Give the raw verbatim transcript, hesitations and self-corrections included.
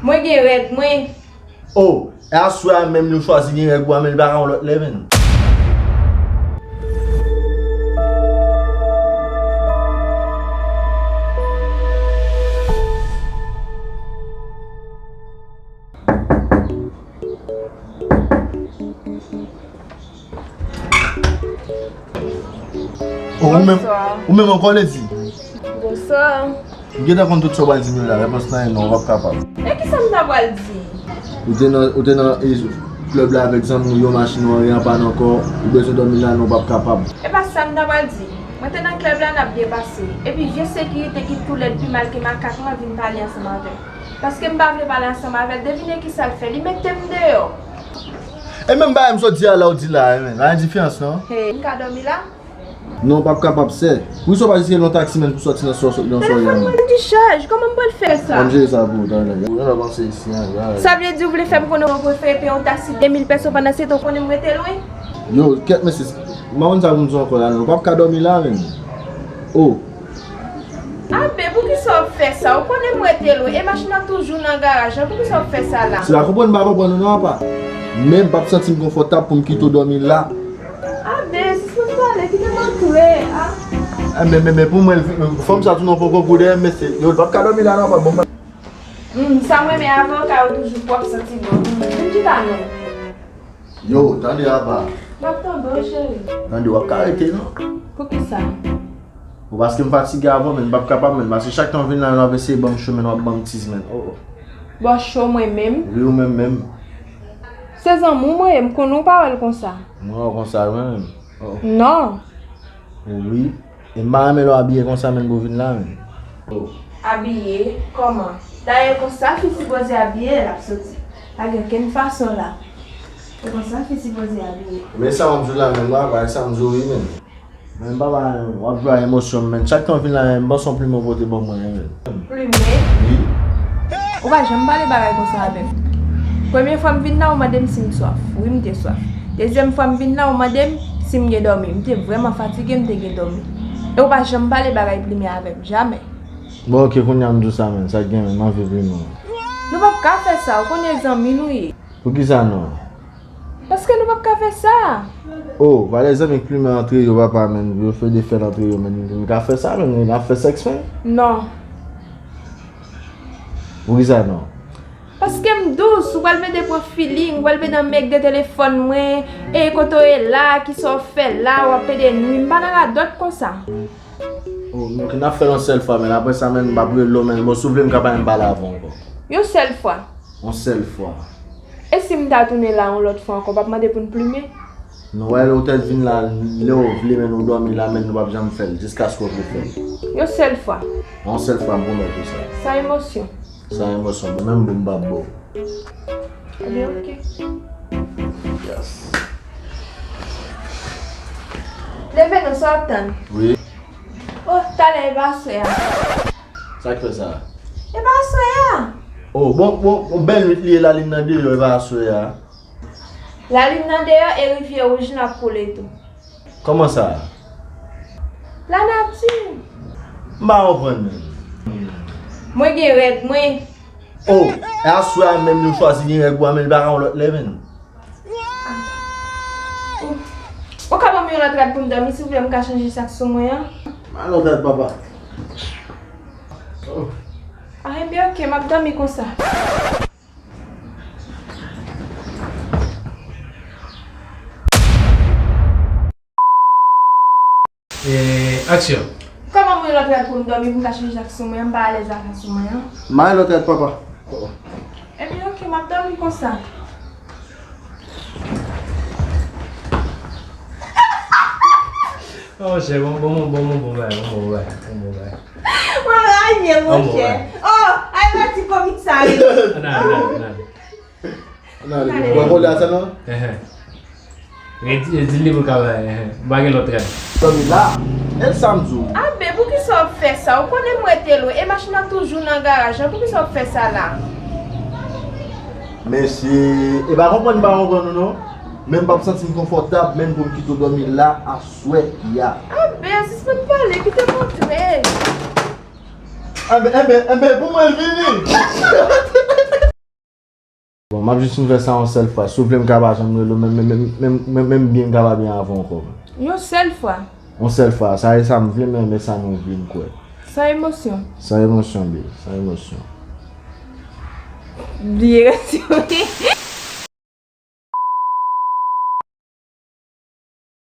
Mwen gen règ mwen. Oh, e aswè a menm li chwazi gen règ ou a, men li pa ka yon lòt lè, menn. Oh, ou menm, ou menm ankò, Lady? Bonswa. M gentan konn tout sa w pral di m yo la, repons nan non, ou p ap kapab. E kisa m ta pral di? Ou te nan, ou te nan, e, klèb la avèk zanmi w yo, machin ou an, an pann ankò, ou bezwen dòmi la, non, ou p ap kapab. E pa sa m ta pral di. Mwen te nan klèb la, n ap byen pase. Epi je sekirite ki tou lèd pi mal ke makak lan vin pale ansanm avè m. Paske m pa vle pale ansanm avè l, devine kisa l fè, li mete m deyò. E menm bagay m sot di a la ou di la, e menm, pa gen diferans non. Hey, m ka dòmi la? Non, w p ap kapab, sè. Poukisa w pa jis rele yon taksi, menn, pou sòti nan sa w sot nan sa w ye a, menn? Telefòn mwen dichaj, kòman m pral fè sa? Ban m jere sa pou ou, talè. Ou nan panse isi a, ya. Sa vle di w vle fè m konnen w prefere peye yon taksi de mil pèso pandan se tan w konnen m rete lwen? Yo, kèt mesye, m pa konn sa pou m di w ankò la, non. W p ap ka dòmi la, menn. Oh. Abe, poukisa w ap fè sa? Ou konnen m rete lwen, e machin nan toujou nan garaj lan, poukisa w ap fè sa la? Se pa konprann m pa konprann ou non, apa. Men m p ap santi m konfòtab pou m kite w dòmi la. Abe, sispann pale, kite m antre, a. A, men, men, men pou mwen, fanm sa tou nan poko gou dèyè m, mesye. Yo, l p ap ka dòmi la non, apa, bon, m pa. Hmm, sa m renmen avè w, ka ou toujou pwòp, santi bon. Hmm, vin chita non. Yo, tande apa. M ap tande w, cheri. Tande, w ap ka rete non. Poukisa? Bon, paske m fatige avè w, menn, m p ap kapab, menn, paske chak tan w vin la, w ap eseye ban m cho, menn, w ap ban m tiz, menn. Oh, oh. Bò cho mwen menm? Wi, ou menm menm. Se zanmi w mwen ye, m konnen w pa wè l konsa. Mwen wè w konsa, mwen menm? Oh, oh. Non. Wi. E m pa renmen lè w abiye konsa, menn, pou w vin la, menn. Oh. Abiye? Kòman? Dayè, konsa fi sipoze abiye, l ap soti. Pa gen okenn fason la. Se konsa fi sipoze abiye. Men sa m ap di w la, menn, mwen pa wè sa m di w, wi, menn. Men papa, w ap jwe ak emosyon m, menn. Chak tan w vin la, menn, m panse yon plimen w pote ban mwen, menn. Plimen? Wi. Ou pa janm pale bagay konsa avè m. Premye fwa m vin la, ou mande m si m swaf. Wi, m te swaf. Dezyèm fwa m vin la, ou mande m si m gen dòmi. M te vrèman fatige, m te gen dòmi. E ou pa janm pale bagay plimen avè m, jamè. Bon, oke, kounye a m di w sa, menn. Sa k gen, menn, m anvi plimen w. Nou p ap ka fè sa, ou konnen zanmi nou ye. Poukisa non? Paske nou p ap ka fè sa. Oh, pa lè zanmi k plimen antre yo, papa, menn, yo fè defèt antre yo, menn, nou ka fè sa, menn, nou ka fè sèks, menn? Non. Poukisa non? Paske m dous, ou pral mete pran feeling, ou pral mete nan mèg de telefòn mwen, e kote w ye la, kisa w fè la, w ap pede nwi, m pa nan radòt konsa. Oh, ok, n ap fè l yon sèl fwa, menn, apre sa, menn, m ap rele w, menn, bon, si w vle, m ka pa menm pale avè w ankò. Yon sèl fwa? Yon sèl fwa. E si m ta tounen la yon lòt fwa ankò, w p ap mande pou n plimen? Non, wè, lè w tèt vin la, lè w vle, menn, ou dòmi la, menn, nou p ap janm fè l, jiskaske w vle fè l. Yon sèl fwa? Yon sèl fwa, m pwomèt ou sa. San emosyon? San emosyon, bon, menm bon m p ap ba w. Ebyen, ok. Yes. Leve non, sa w ap tann? Wi. Oh, talè, e pa aswè a. Sa k fè sa? E pa aswè a. Oh, bon, bon, bon, bèl nwit li ye, lalin nan deyò, e pa aswè a. Lalin nan deyò e rivyè wouj lan ap koule tou. Kòman sa? Lanati. M pa konprann, menn. Mwen gen règ mwen. Oh, e aswè a menm li chwazi gen règ ou a, men li pa ka yon lòt lè, menn. Ou, ou ka ban mwen yon lòt rad pou m dòmi, silvouplè, m ka chanje sa k sou mwen an? Ba lòt rad, papa. Oh. Ah, enben, ok, m ap dòmi konsa. E, aksyon. Kòman mwen lòt rad pou m dòmi, pou m ka chanje sa k sou mwen an, m pa alèz ak sa sou mwen an? Mare lòt rad, papa. Ebyen, ok, m ap dòmi konsa. Oh, monchè, bon, bon, bon, bon, bon, bon, bon, bon, bon, bon. Mwen rayi, monchè. Oh, ay, mwen ti komik sa, wi. Nan, nan, nan. Nan, li bon, bon, la, sa, non? Ehè. Redi, di li pou l ka bay, ehè. M pa gen lòt rad. Tande la, e sa m di w. Abe, poukisa w ap fè sa? Ou konnen m rete lwen, e machin nan toujou nan garaj lan, poukisa w ap fè sa la? Mesye, e pa konprann m pa konprann ou non. Men m p ap santi m konfòtab, menm pou m kite w dòmi la, aswè, ya. Abe, sispann pale, kite m antre. Enben, enben, enben, pou mwen vini. M ap jis fin fè sa yon sèl fwa. Si w vle, m ka pa janm rele w, men, men, men, men, men, men byen, m ka pa byen avè w ankò. Yon sèl fwa. Yon sèl fwa. Sa e sa m vle, men, men sa nou vle, m kwè. San emosyon. San emosyon, babe. San emosyon. Bliye rete.